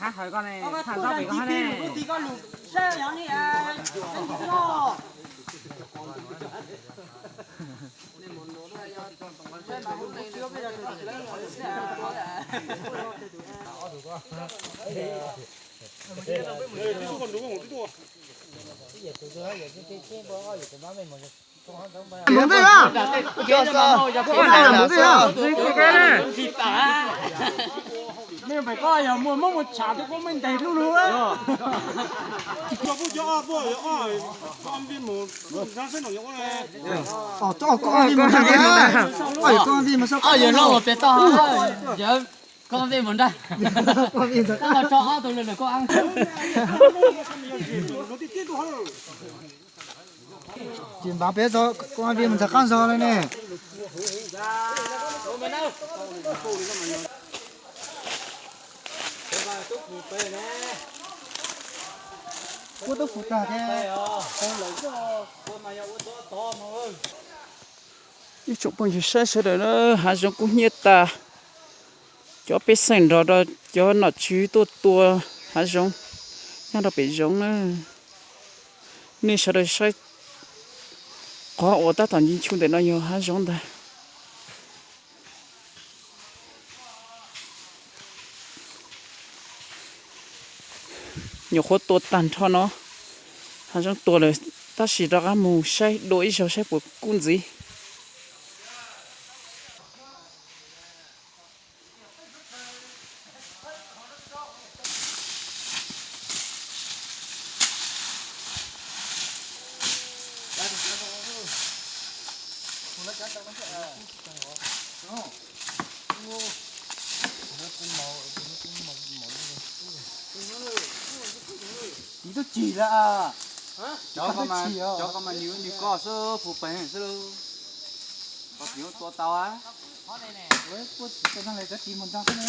Hab hawv koj ne, tham txog pem koj ne. Mus ntej a, mus ntej a. Mej pem koj yog muaj mob muaj tshav tus koj mej ntes lub lug. Koj no mus pem toj, koj mus nrag, koj tso ob tug lwm lwm koj. Ces npav peb tso koj mus ntxhais qab zog le ne. Kuv tub fu tag thiab. Ib tsoom phooj ywg saib sawv daws na, hav zoov kub hnyiab tas. Cov pej xeem nrog rau cov nom tswv tuaj tua hav zoov nyob rau pem zoov na. Nej sawv daws saib, qhov uas tab tom nci nchu ntawm no yog hav zoov ntag. Nyuam qhuav tua tag nrho no, hav zoov tuag lawm, tab sis rov qab mus saib dua ib zaug saib puas kub ntxiv. Tiv tub cig lawm. Cov ko mas nws nws ko xwb, puag pem xwb lauj. Koj tsis tua tau a. Puab tsis tau le cov tsis mus ntag xwb ne.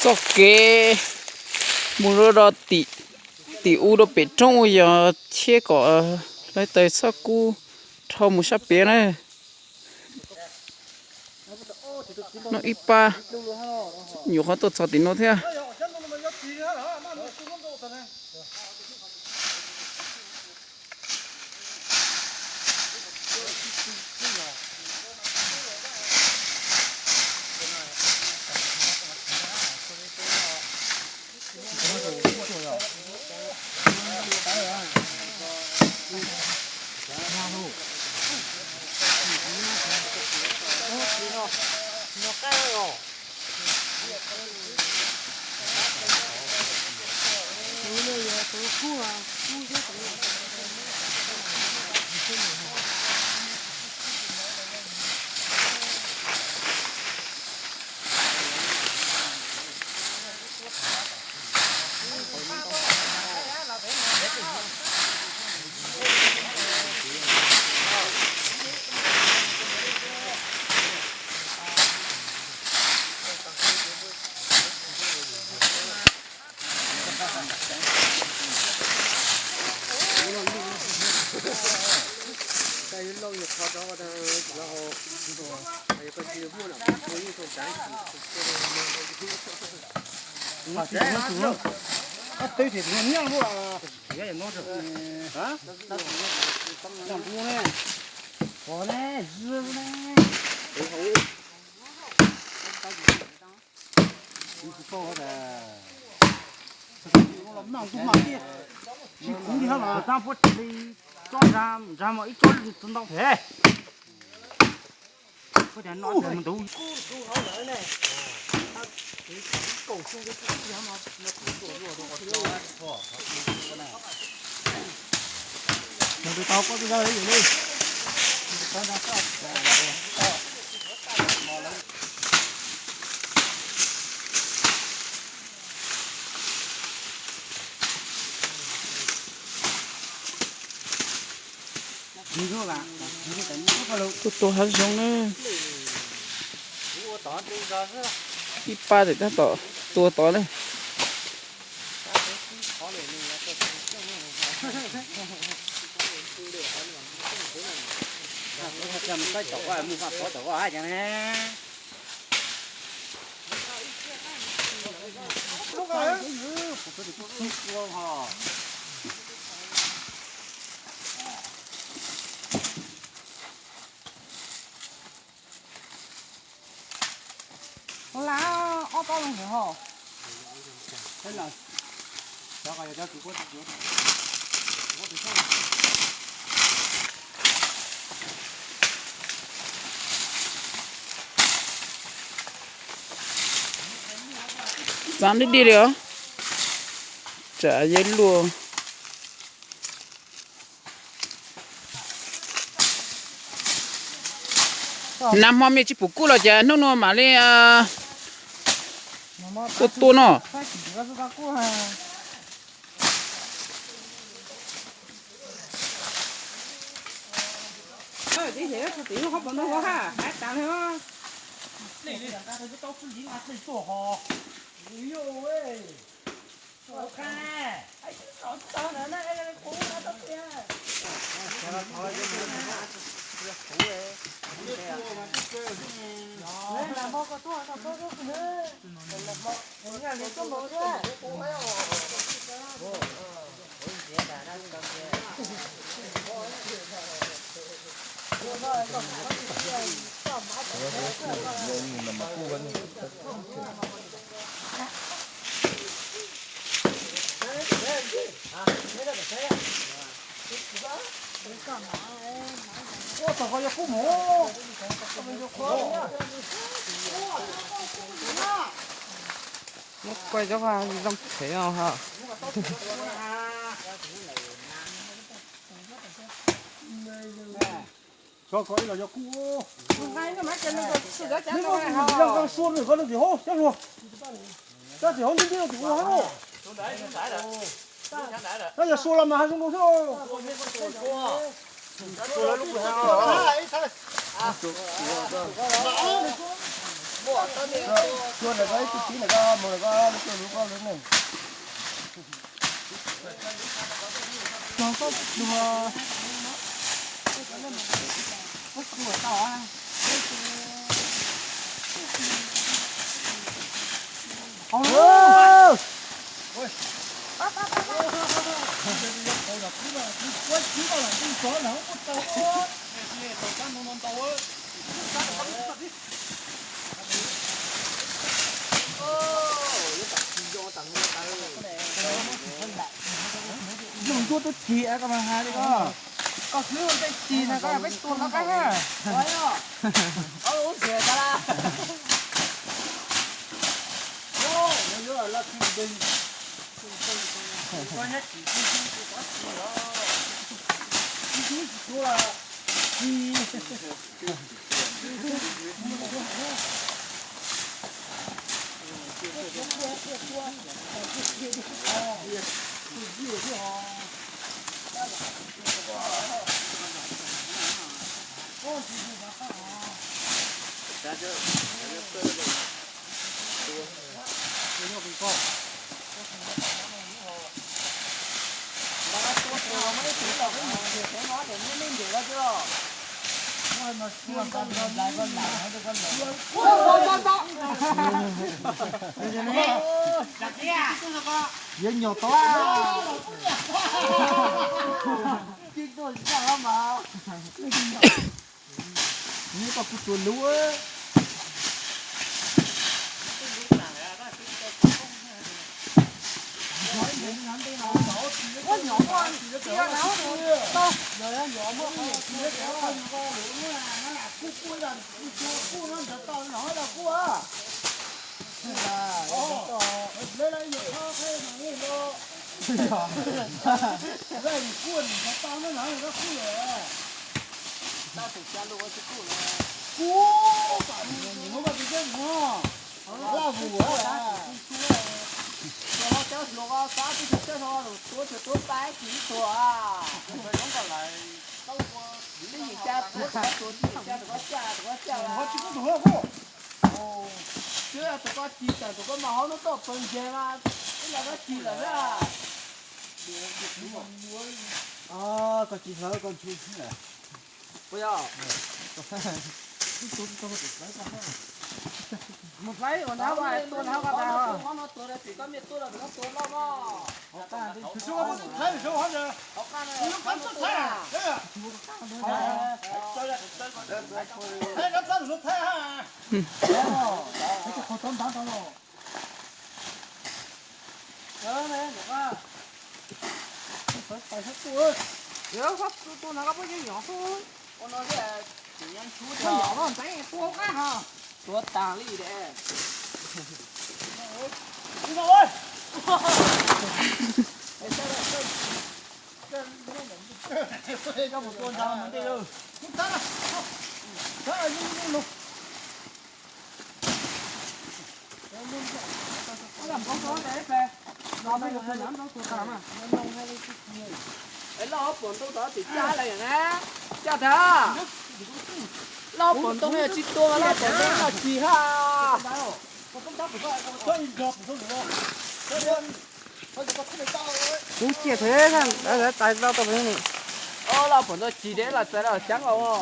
Txoj kev mus rau tim, tim u rau pem roob yog thiab kom hlawv taws txhob kub dhau mus sab pem na. No ib pab nyuam qhuav tuaj txog tim no thiab. Tsis kuv li hab mas txav puab tsis li tsob ntsa, ntsa mas ib tsob txog ntau thiab. Puab tias no mus ntuv. Tau koj tub zab li. Tuaj tua hav zoov na. Ib pab tseem tab tom tua tod na. Ua la ob pab loo ntawd ho. Txav dig dig li os. Tsam yog luaj. Nag hmo me tsis pum kuj los cas hnub no mam li tuaj tua no. Muab kuaj cov zoo phem no ha. Tso ko ib los yog kuj. Sua nws ko nws tim hauv cov hluas. Cov tim hauv ntib ntib tim hauv. Yog sua los mas hav zoov no xwb. Sua ntawm ko ib tug txiv ntawm ko mus ntawm ko lub cuag lub ko lub ne. Zoo ncuab tub cig koj mas hais li ko. Koj xwb ua tej cig no koj peb tua no koj ha. Yuav nyuam tau. Neb koj kuj tua lub. Tus koj tsis kub tus hlob kub. Twb yog tus koj ci tawm tus koj mas hauv no toj pawg nce mas, twb yog koj ci lawm na. Koj ci hlawv koj ntshua xwb na. Puas yog? Mus hlais ua nrab ua tua nrab ua tas. Tua no ntxeev tua qab ha. Tua tas li de. Tua nrad mus ntej lawm. Loj pom ntoo tod tsis caj lawm na. Caj tag. Loj pom ntoo no yog tsis tua mas loj pom ntoo no cig ha. Kub ciaj thiab, tais loj tau ni. Loj pom ntoo cig deb los txais los xyaab os.